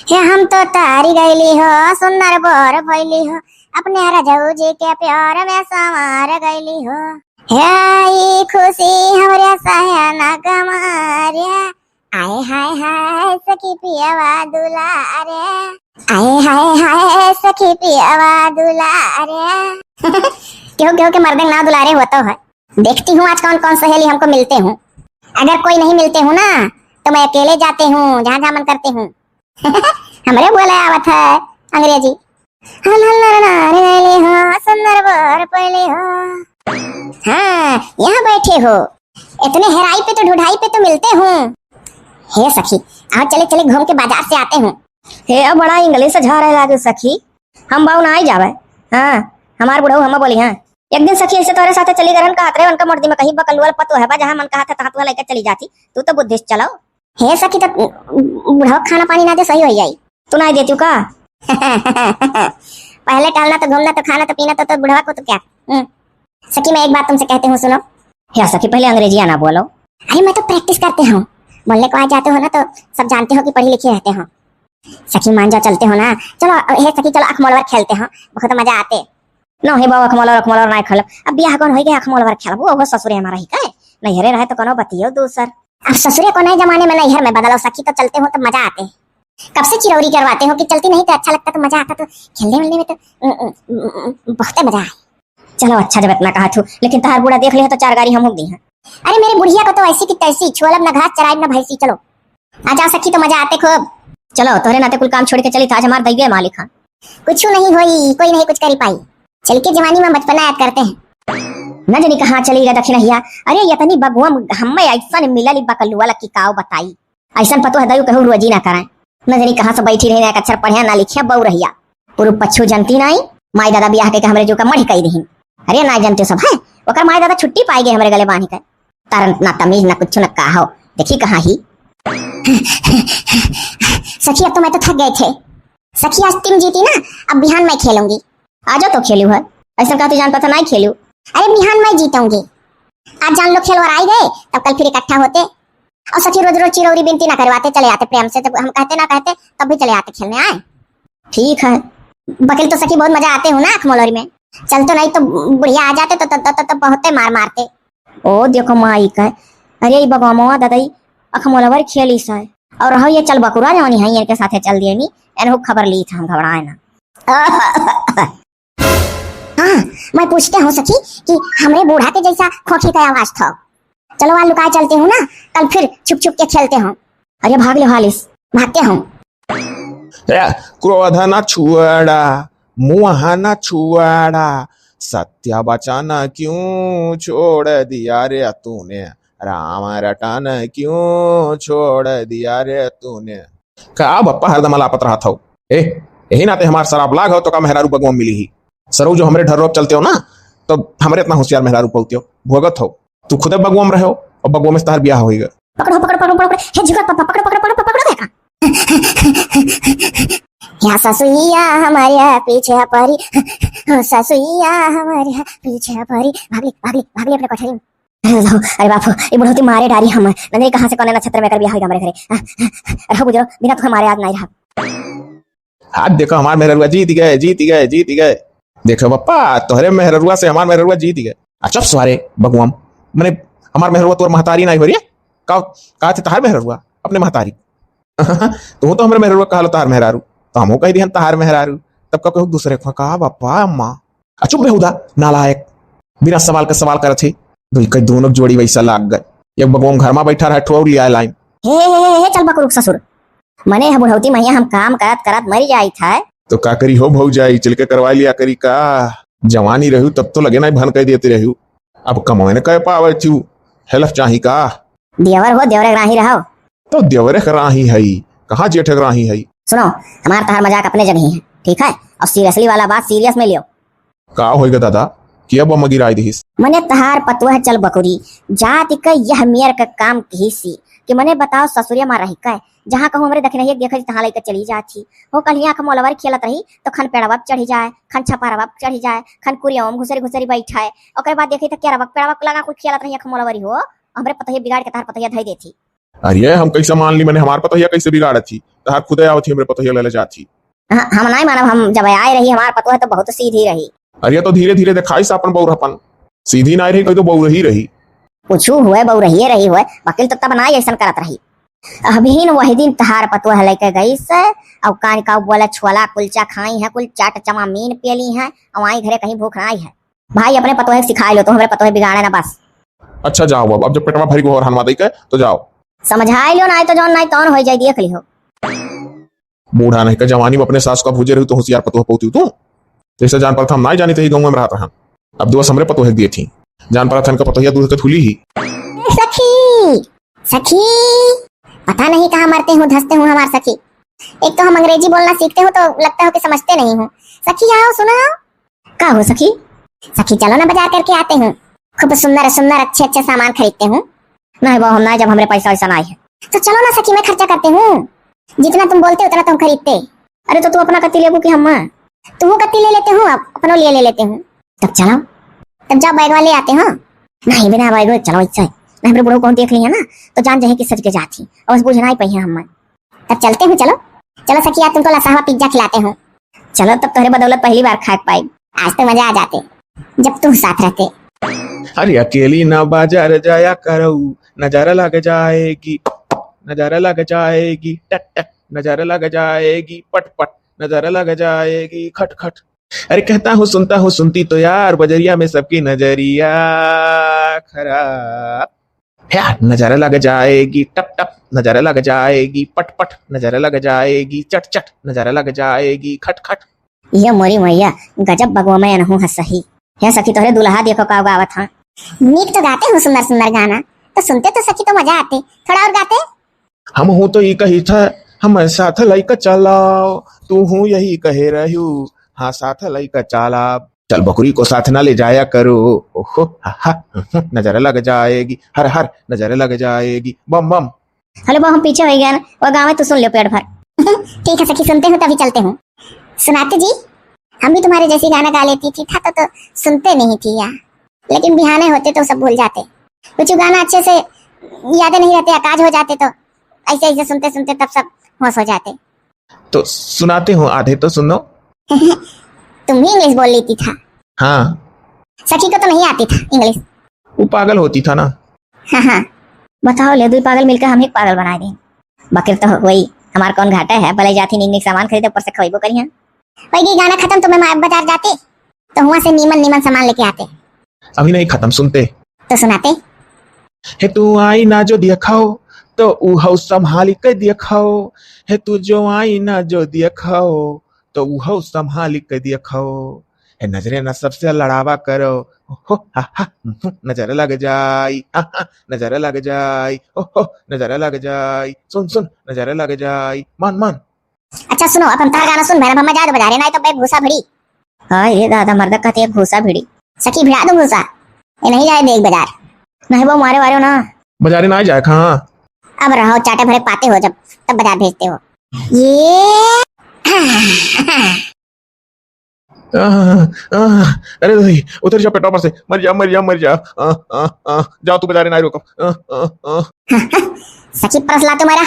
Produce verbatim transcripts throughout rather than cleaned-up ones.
हे हम तो तारी गईली हो, सुंदर बर भइली हो, अपने रजऊ जी के प्यार में संवार गईली हो। हे ई खुशी हमरे सहे न गमारे, आए हाय हाय सखी पियवा दुलारे, आए हाय हाय सखी पियवा दुलारे। केहू केहू के मर्दे ना दुलारे होतो है। देखती हूँ आज कौन कौन सहेली हमको मिलते हूँ। अगर कोई नहीं मिलते हूँ ना, तो मैं अकेले जाते हूँ, जहाँ जहाँ मन करते हूँ। हमरे बोले आवत है अंग्रेजी। हल हल नर नार गइले हो, सुंदर बर पइले हो। हाँ, यहाँ बैठे हो। इतने हेराई पे तो, ढुढ़ाई पे तो मिलते हूँ। हे सखी, आओ चले चले घूम के बाजार से आते हूँ। हे, अब बड़ा इंग्लिश झारे लागू सखी। हम बाऊ ना आई जावे। हाँ, हमार बुढ़ऊ हम बोली, हाँ। एक दिन सखी ऐसे तोरे साथे चली गरन कहत रहे, उनका मर्दी में कहीं बकलुअल पतो है बा, जहाँ मन कहा था तहाँ तुहा लेके चली जाती। तू तो बुद्धिस्ट चलो। हे सखी, तो बुढ़ऊ खाना पानी ना दे, सही हो जाई। तू ना देती का? पहले टहलना तो, घूमना तो, खाना तो, पीना तो, तो बुढ़वा को तो क्या? हम्म। सखी, मैं एक बात तुमसे कहती हूँ, सुनो। या सखी, पहले अंग्रेजिया ना बोलो। अरे, मैं तो प्रैक्टिस करते हूँ, बोलने को आ जाते हो ना, तो सब जानते हो कि पढ़ी लिखी रहते हो। सखी, मान जाओ, चलते हो ना, चलो। हे सखी, चलो अखमोलवर खेलते हो, बहुत मजा आते। नो हे बाबू, अखमोलवर, अखमोलवर ना खेलब। अब बियाह कौन होई गया, अखमोलवर खेलब? वो ससुरे हमारा ही का है, नैहरे रहे तो कोनो बतियो दूसर। अब ससुरे को नए जमाने में नैहर में बदलो सखी, तो चलते हो तो मजा आते। कब से चिरौरी करवाते हो कि चलती नहीं तो अच्छा लगता, तो मजा आता, तो खेलने मिलने में तो, उम, उम, उम, उम, बहुते मजा आए। चलो अच्छा, जब इतना कहा थू, लेकिन तहार बूढ़ा देख ले तो चार गारी हम दी हैं। अरे, मेरे बुढ़िया को तो ऐसी की तैसी, छोलब न घास चराइब न भैंसी। चलो आ जाओ सखी, तो मजा आते खूब। चलो, तोहरे नाते कुल काम छोड़ के चली था, आज हमार दैवे मालिक हाँ। कुछ नहीं होई, कोई नहीं कुछ करी पाई। चल के जवानी में बचपना याद करते हैं। न जनी कहाँ चली गए दखिनहिया। अरे, यतनी बगुआ हमें ऐसा मिलल बकलुआ लकी काव बताई। ऐसन पतोह दयू केहू रोजी ना कराए। न जानी कहाँ से बैठी रही, ना एक अक्षर पढ़े, ना लिखे, बऊ रहिया। पूर्व पच्छू जनती नाई, माई दादा बियाह के, के हमरे जो का मढ़ी कई दीहिन। अरे ना जनते सब है, ओकर माई दादा छुट्टी पाई गए हमरे गले बांध के। तार ना तमीज, ना कुछ, ना का हो। देखी कहाँ ही। सखी, अब तो मैं तो थक गए थे। सखी, आज तुम जीती ना, अब बिहान मैं खेलूंगी। आजो तो खेलू है, ऐसा कहती जान पता नहीं खेलू। अरे बिहान मैं जीतूंगी, आज जान लो खेलवर आई गए, तब कल फिर इकट्ठा होते। और सखी, रोज रोज चिरौरी बिनती ना करवाते, चले आते प्रेम से, जब हम कहते ना कहते तब भी चले आते खेलने आए। ठीक है। बकिल तो सखी बहुत मजा आते हो ना अखमोलरी में। चल तो नहीं तो बुढ़िया आ जाते तो, तो, तो, तो, तो बहुते मार मारते। ओ देखो माई का, अरे ई बगमवा ददई अखमोलवर खेली से। और रहो ये चल बकुरा जवानी है, इनके साथे चल दिए नी, एनहु खबर ली था हम घबराए ना। हाँ, मैं पूछते हूँ सखी कि हमरे बूढ़ा के जैसा खोखी का आवाज था। चलो वहाँ लुकाए चलते हूँ ना, कल फिर छुप छुप के खेलते हूँ। अरे भाग ले हालिस। भागते हूँ। ए, क्रोध न छुअड़ा, मोह न छुअड़ा, सत्य वचन क्यों छोड़ दिया रे तूने, राम रटन क्यों छोड़ दिया रे तूने। का बप्पा हरदम अलापत रहत हौ? ए, यही नाते हमार शराब लाग हो तो का मेहरारू बगवा मिली ही। सरऊ जो हमरे ढर्रोप चलते हो ना, तो हमरे इतना होशियार मेहरारू पौते हो, भोगत हो। तू खुदे बगवा में रहो और बगवा में से तहार ब्याह होइगा। पकड़ो, पकड़ो, पकड़ो, पकड़ो, पकड़ो, हे झुका पापा, पकड़ो, पकड़ो, पकड़ो, पकड़ो, देखा। या ससुइया हमारे पीछे परी, ससुइया हमारे पीछे परी, भागली, भागली, भागली अपने कोठरी में। अरे बाप हो, ये बुढ़ौती मारे डारी हम, नंदनी कहाँ से कौन नक्षत्र में कर ब्याह होइगा हमरे घरे। रहो गुजरो, बिना तुहे मारे आज नहीं रहा। आज देखो हमार मेहररुआ जीत गए, जीत गए, जीत गए। देखो पप्पा, तोहरे मेहररुआ से हमार मेहररुआ जीत गए। आ चुप सारे बगुआम, मने हमार मेहररुआ तोर महतारी नाई हो रे। का, का थे तहार मेहररुआ? अपने महतारी। तू तो हमरे मेहररुआ कहलो तहार मेहरारू, तो हमहू कह दिहन तहार मेहरारू। तब का कहू दूसरे को का बप्पा अम्मा। आ चुप बेहुदा, नालायक, बिना सवाल के सवाल करत ही। दुई के दोनों जोड़ी वैसा लाग गए। एक बगुआ घर में बैठा रहा, ठोर लिया लाइन। हे, हे, हे, हे, चल बकरुक ससुर। मने यह बुढ़ौती मैया हम काम करत करत मरी जाई था। तो का करी हो भौजाई, चल के करवा लिया करी का? जवानी रहू तब तो लगे नहीं भन कह देते रहू। अब कमाए न कह पावे तू, हेल्प चाही का? देवर हो, देवरे के राही रहो। तो देवरे के राही हई, कहाँ जेठ के राही हई? सुनो, हमार तहार मजाक अपने जगह है, ठीक है? और सीरियसली वाला बात सीरियस में लियो। का होइगा दादा? के अब हम गिराई दिहिस? मने तहार पतोह चल बकुरी, जाति क यह मेर क काम किहिसी कि मने बताओ ससुरिया मा रही कै, जहाँ कहूँ हमरे दखिनहिया के देखत तहाँ लइके चली जात ही। हो कल ही आँख मोलवर खेलत रही तो खन पेड़वा पे चढ़ी जाए, खन छपरवा पे चढ़ी जाए, खन कुरियवा में घुसरी घुसरी बैठाए। ओकरे बाद देखी तो केरवा के पेड़वा के लगा कुल खेलत रही आँख मोलवरी हो, हमरे पतोहिया बिगाड़ के तहार पतोहिया धई देती। अरे हम कैसे मान ली, मने हमार पतोहिया कैसे बिगाड़त ही? तहार खुदे आवत ही, हमरे पतोहिया लेले जात ही। हाँ, हम नाहीं मानब, हम जब आए रही, हमार पतोह तो बहुत सीधी रही। अरे तो धीरे धीरे देखाइस आपन बउरहपन। सीधी नाहीं रही, कही तो बउरही रही। कुछु हुए, बउरहिए रही हुए, बाकिर तो तब नाहीं ऐसन करत रही। अभिन वही दिन तहार पतोह लइके गइस, अउ कान का बोला छोला कुलचा खाई है, कुल चाट चमामीन पियली है, अउ आई घरे कहीं भूख नाहीं है। भाई अपने पतोह के सिखाइ लो, तो हमरे पतोह बिगाड़े ना बस। अच्छा जाओ अब, अब जब पेटवा भरी गोहर हनवा दई के, तो जाओ। समझाइ लो, नाहीं तो जौन नाहीं तौन होइ जाए, देख लिहो। बूढ़ा नहीं का जवानी में अपने सास का भूजे रही तो होशियार पतोह पौती तू। जैसे जान पड़त हम नाहीं जानी तो ही गाँव में रहत रहन। अब दिवस हमरे पतोह के दिए थी। जान पड़त हन का पतोहिया दूध के थूली ही। सखी, सखी, पता नहीं कहाँ मरते हूँ, धंसते हूँ हमार सखी। एक तो हम अंग्रेजी बोलना सीखते हूँ तो लगता हो कि समझते नहीं हूँ। सखी आओ सुनो। का हो सखी? सखी चलो ना बाजार करके आते हूँ, खूब सुंदर सुंदर अच्छे अच्छे सामान खरीदते हूँ। नहीं बहू, हम नाहीं, जब हमरे पैसा वैसा नाहीं है। तो चलो ना सखी, मैं खर्चा करते हूँ, जितना तुम बोलते उतना तुम खरीदते। अरे तो तू अपना कत्ती लेबू कि हम? तू कत्ती ले लेते हूँ, अप-, अपनो लिए ले लेते हूँ। तब चलो। तब जाओ बैगवा ले आते हो। नहीं बिना बैगवा चलो, ऐसा है। नहीं हमरे बुढ़ऊ कौन देख ली है ना, तो जान जाए कि सज के जात ही, और बस बुझ नाहीं पाई है हम। तब चलते हूँ, चलो। चलो सखी, आज तुमको लसावा पिज्जा खिलाते हूँ। चलो तब तोहरे बदौलत पहली बार खाए के पाई। आज तो मजा आ जाते जब तुम साथ रहते। अरे अकेली ना बाजार जाया करो, नजारा लग जाएगी, नजारा लग जाएगी, टक टक, नजारा लग जाएगी, पट पट, नजारा लग जाएगी, खट खट। अरे कहता हूँ सुनता हूँ सुनती तो यार, बजरिया में सबकी नजरिया खराब। ह्या, नजर लग जाएगी टप टप, नजर लग जाएगी पट पट, नजर लग जाएगी चट चट, नजर लग जाएगी खट खट। ये मोरी मैया, गजब बगवा में अनहू है सही। हे सखी, तोहरे दुल्हा देखो का गावत हाँ। नीक तो गाते हो सुंदर सुंदर गाना, तो सुनते तो सखी तो मजा आते, थोड़ा और गाते। हम हूँ तो ई कही था, हम साथ लइका चलाओ, तू हूँ यही कहे रहू, हाँ साथ लइका चलाब। चल बकरी को साथ ना ले जाया करो, ओहो हा हा, हम्म, नजर लग जाएगी, हर हर नजर लग जाएगी, बम बम। हेलो बा, हम पीछे हो गया ना, वो गाँव में तू सुन लियो पेट भर। ठीक है सखी, सुनते हूँ तभी चलते हूँ। सुनाते जी, हम भी तुम्हारे जैसी गाना गा लेती थी, था तो, तो सुनते नहीं थी यार, लेकिन बिहाने होते तो सब भूल जाते, कुछ गाना अच्छे से याद नहीं रहते, अकाज हो जाते, तो ऐसे ऐसे सुनते सुनते तब सब होश हो जाते। तो सुनाते हो, आधे तो सुनो। तुम भी इंग्लिश बोल लेती था। हाँ। सखी को तो नहीं आती था इंग्लिश। वो पागल होती था ना। हाँ हाँ। बताओ ले, दुई पागल मिलकर हम ही पागल बनाए दें। बकिर तो वही हमार कौन घाटा है, भले जाती नीक नीक सामान खरीदे, ऊपर से खवेबो करिहैं। वही गाना खत्म तो मैं बाजार जाते, तो हुआँ से नीमन नीमन सामान लेके आते। अभी नहीं खत्म, सुनते। तो सुनाते। हे तू आई ना जो दिखाओ, तो उहौ संभाली के दिखाओ। हे तू जो आई ना जो दिखाओ, तो उहौ संभाली के दिखाओ। हे नजरे ना सबसे लड़ावा करो, हो हा हा, हम्म, नजर लग जाई, हा हा, नजर लग जाई, हो हो, नजर लग जाई, सुन सुन, नजर लग जाई, मान मान। अच्छा सुनो, अब हम तार गाना सुन भर, अब हम जाए तो बजारे, नाहीं तो बे भूसा भिड़ी। हाँ ये दादा, मर्दा कहते हैं भूसा भिड़ी। सखी भिड़ा दूं भूसा, ये नहीं जाए देख बजार। नहीं वो मारे वारे ना। बजारे ना जाए कहाँ? अब रहो, चाटे भरे पाते हो जब, तब बजार भेजते हो। ये आह, आह, अरे दादी, उतर जा पेटवा पर से, मर जा, मर जा, मर जा। आह, आह, आह, जाओ तू बजारे ना रोको। आह, आह, आह। सखी परस ला तुम्हारा।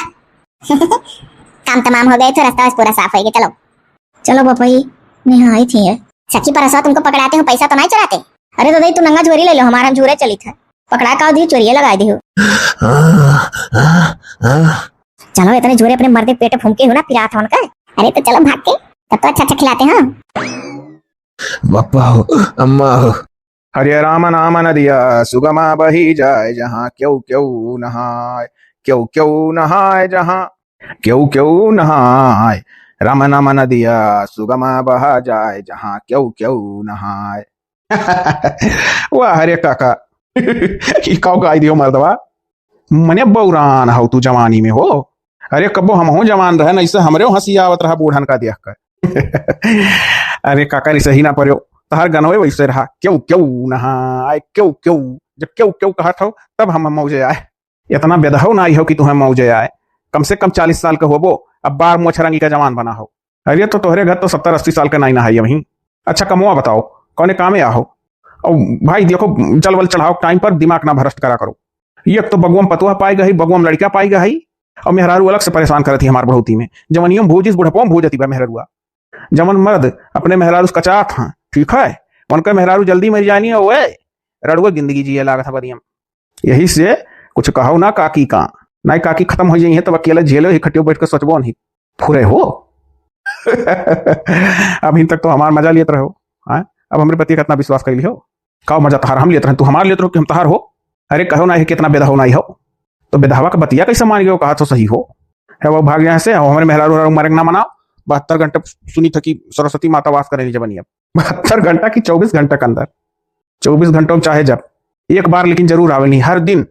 काम तमाम हो गए थे, रास्ता पूरा साफ हो गया। चलो। चलो बपई, नेहा आई थी है। सखी परसवा तुमको पकड़ाते हो, पैसा तो नहीं चुराते? अरे दादा, तू नंगा झोरी ले लो, हमारा हम झूरे चली था। पकड़ा का दी, चोरिया लगा दी हो। आह, आह, आह। चलो, इतने झूरे अपने मर्दे पेट फूंके हो ना, फिर हाथ उनका। अरे तो चलो भाग के, तब तो अच्छा अच्छा खिलाते हैं। बप्पा हो, अम्मा हो। हरे राम नाम नदिया सुगमा बही जाए, जहाँ क्यों क्यों नहाए, क्यों क्यों नहाए, जहाँ क्यों क्यों नहाए। राम नाम नदिया सुगमा बहा जाए, जहाँ क्यों क्यों नहाए। वाह रे काका, ई का गाय दियो मर्दवा। मने बौरान हौ तू जवानी में हो। अरे कब्बो हमहू जवान रहे, ऐसे हमरे हँसी आवत रहा बूढ़न का देख कर। अरे काका रे, सही ना पड़ो, तहार गनवे वैसे रहा, क्यों क्यों नहाए, क्यों क्यों, जब क्यों क्यों कहत हो तब हम मौजे आए। इतना बेदहौ नाई हो कि तुहें मौजे आए। कम से कम चालीस साल का होबो, अब बार मोछ रंगी का जवान बना हो। अरे तो तोहरे घर तो सत्तर अस्सी साल का नाई नहाई अबहीं। अच्छा कमवा बताओ, कौने कामे आहो? और भाई देखो, जल वल चढ़ाओ टाइम पर, दिमाग ना भ्रष्ट करा करो। एक तो बगुआ में पतोह पाइ गई, बगुआ में लड़िका पाइ गई, अउर मेहरारू अलग से परेशान करत ही हमार बढ़ौती में। जवनियो में भूजिस, बुढ़पो में भूजति बा मेहररुआ। जवन मर्द अपने मेहरारू से कचात हाँ, ठीक है, उनका मेहरारू जल्दी मरि जानी है, ओए, रड़ुआ जिंदगी जिए लागत है बदियम। यही से कुछ कहो ना काकी का, नाहीं काकी खतम होइ जइहैं, तब अकेले झेलो ही खटियो बैठ के सोचबो नहीं। फुरे हो। अभी तक तो हमार मजा लेत रहो, हाँ? अब हमरे पति का इतना विश्वास कइली हो? का मजा तहार हम लेत रहन, तू हमार लेत रहो कि हम तहार हो? अरे कहो ना, ये कितना बेदहो नाहीं हो, तो बेदहवा का बतिया कैसे मान गयो, कहा तो सही हो। है वो भाग यहाँ से, और हमरे मेहरारू उहरारू मरे के ना मनाओ। बहत्तर घंटे सुनी था कि सरस्वती माता वास करेली जवनिया। बहत्तर घंटा की चउबीस घंटा के अंदर, चउबीस घंटों में चाहे जब एक बार लेकिन जरूर आवेली, हर दिन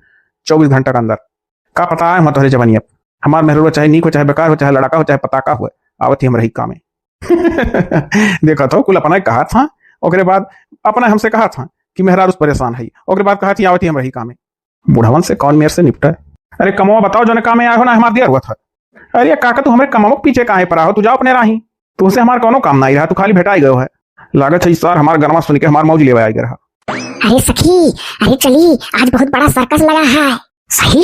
चउबीस घंटा के अंदर। का पता आए हो तोहरे जवनिया। हमार मेहररुआ चाहे नीक हो, चाहे बेकार हो, चाहे लड़का हो, चाहे पताका हो, आवत ही हमरे ही कामे। देखत हो, कुल अपना ही कहत हाँ, ओकरे बाद अपना हमसे कहत हाँ कि मेहरारू से परेशान है, ओकरे बाद कहत ही आवत ही हमरे ही कामे। बुढ़वन से कौन मेर से निपटे? अरे कमवा बताओ, जौने कामे आए हो ना, हमार दिया हुआ था। अरे काका, तू हमरे कमवा के पीछे काहे पड़ा हो? तू जाओ अपने राही, तुमसे हमार कौनो काम नाहीं रहा, तू खाली भेटाई गयो है। लागत है इस सार हमार गनवा सुन के हमार मौज लेवे आई रहा। अरे सखी, अरे चली, आज बहुत बड़ा सर्कस लगा है। सही?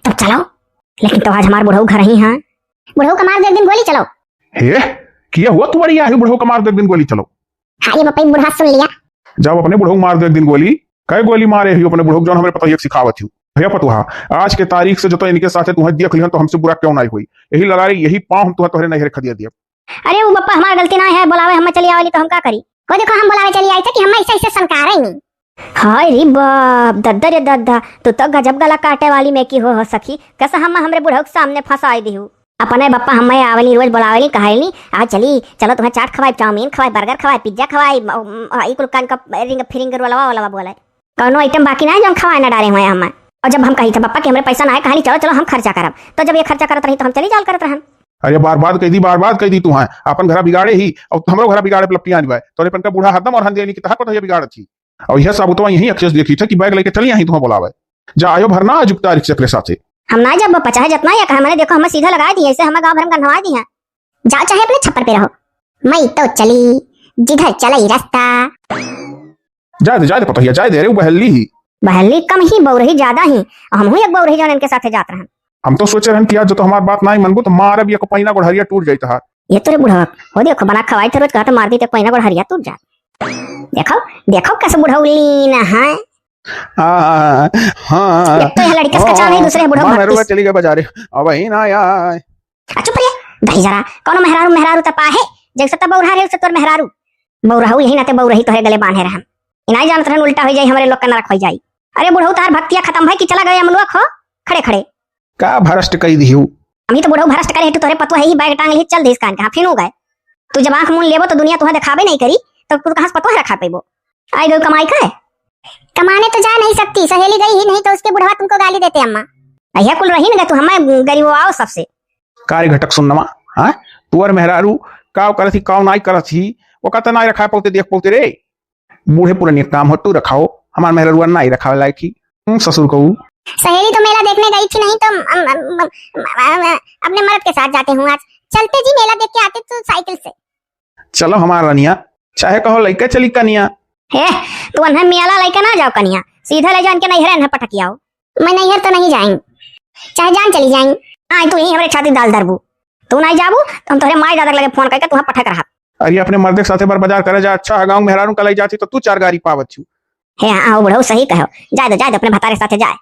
तब चलो। लेकिन तो आज हमार बुढ़ऊ घर ही हैं। बुढ़ऊ का मार दे एक दिन गोली, चलो। हे, किया हुआ तू बड़ी आई, बुढ़ऊ का मार दे एक दिन गोली, चलो। हाँ, ये बप्पा, बुढ़वा सुन लिया। जाओ अपने बुढ़ऊ मार दे एक दिन गोली। कै गोली मारे ही अपने बुढ़ऊ, जौन हमरे पतोहिया के सिखावत ही। हे पतोहा, आज के तारीख से जो तो इनके साथे तुहैं देख लिहन तो हमसे बुरा क्यों नाहीं होई। यही ललारी, यही पाँव हम तुहैं तोहरे नैहरे खदिया दिया। अरे वो बप्पा, हमार गलती नाहीं है, बोलावे हमें चली आवेली तो हम का करी? को देखो, हम बोलावे चली आई थे कि हम ऐसे ऐसे सनकारे नहीं। हाय रे बाप, दद्दा रे दद्दा, तू तो गजब गला काटे वाली में की हो, हो सखी। कैसे हम हमरे बुढ़ऊ के सामने फंसाई दिहू। अपने बप्पा हमें आवेली, रोज बोलावेली, कहेली, "आ चली, चलो तुहैं चाट खवाई, चाउमीन खवाई, बर्गर खवाई, पिज्जा खवाई, म-, म-, ई कुल कान का रिंग फिरिंग रोलवा वोलवा बोले। कौनो आइटम बाकी ना है जो हम खवाए ना डारे हुए हमें।" और जब हम कही थे बप्पा कि हमरे पैसा ना है, कहानी चलो, चलो हम खर्चा करब, तो जब ये खर्चा करत रही तो हम चली जाल करत रहन। अरे बार बार कह दी, बार बार कह दी तुहैं, अपन घरा बिगाड़े ही और हमरो घरा बिगाड़े पे लपटियान बा। तोरे पन का बूढ़ा हरदम और हन देनी कि तहर पतोहिया बिगाड़त ही। और यह साबुतवा यहीं अक्षेस देखी था कि बैग लेके चली आई तुहैं बोलावे। जा आयो भरना आज तारीख से एकरे साथे। हम ना जब बप्पा, चाहे जितना या कहा, मैंने देखो, हमें सीधा लगा दी, ऐसे हमें गाँव भर में गंधवा दी हैं। जाओ चाहे अपने छप्पर पे रहो, मैं तो चली जिधर चले रास्ता। जाए दे, जाए दे पतोहिया, जाए दे, अरे वो बहल्ली ही। बहल्ली कम ही, बौरही ज्यादा ही। हम हूँ एक बौरही जौन इनके साथे जात रहन। हम तो सोचे रहन कि आज जो तो हमार बात नाहीं मनबू तो मारब एक पैना गोड़हरिया टूट जाई तहार। ये तोरे बुढ़वा, हो देखो बना खवाई थे रोज, कहा तो मार दी तो पैना गोड़हरिया टूट जात। देखो, देखो कैसे बुढ़ऊ लीन है। आ, हाँ। एक तो यह लड़का इसका चाल है, दूसरे बुढ़ऊ मार भक्ति। चली गई बाजारे, अब ही ना आए। आ चुप रहिया, दही जरा, कौनो मेहरारू, मेहरारू त पा है, जैसे त बौरहा रहे, उसे तोर मेहरारू। बौरहू यही नाते बौरही तोहरे गले बांधे रहम। इनाई जानत रहन, उल्टा हो जाई, हमरे लोग का नरक हो जाई। अरे बुढ़ऊ, तार भक्तिया खतम भई कि चला गए अमलुआ खो, खड़े खड़े। का भ्रष्ट कई दिहू? हम ही तो बुढ़ऊ भ्रष्ट करे, तू तोहरे पतोह ही बैग टांग ली, चल दिस कान कहाँ, फिर गए। तू जब आँख मुन लेबो तो दुनिया तुहा देखाबे नहीं करी, तो तू कहाँ से पतोह रखा पेबो? आई गई कमाई का है? कमाने तो जा नहीं सकती, सहेली गई ही नहीं तो उसके बुढ़वा तुमको गाली देते अम्मा। अहिया कुल रही न गए, तू हमें गरीबो आओ सबसे। का रे घटक सुन्नवा, हाँ? तुअर मेहरारू काव करत ही, काव नाई करत ही, ओका त नाई रखा पौते, देख पौते रे। बूढ़े पुराने काम हो, तू रखाओ, हमार मेहरारू नाई रखावे लायक ही। हम्म, ससुर कहू। सहेली तो मेला देखने गई थी, नहीं तो अम, अम, अम, अम, अम, अपने मर्द के साथ जाते हूँ आज। चलते जी, मेला देख के आते तो साइकिल से। चलो हमार रनिया, चाहे कहो लइका चली कनिया। हे, तू अन्हे मियाला लइका ना जाओ कनिया, सीधा ले जान के नैहरे अन्हे पटकियाओ। मैं नैहर तो नहीं जाएंग, चाहे जान चली जाएंग। हाँ, तू यहीं हमरे छाती दाल धरबू। तू नहीं जाबू, तो हम तोहरे माई दादा के लगे फोन करके तुहा पटक रहा। अरे अपने मर्दे के साथे बार बाजार करे जा, अच्छा है गाँव मेहरारू का लई जाती तो तू चार गारी पावत छू। हे हाँ, हाँ, बुढ़ऊ सही कहो, जाए दो, जाए दो, अपने भतारे साथे जाए।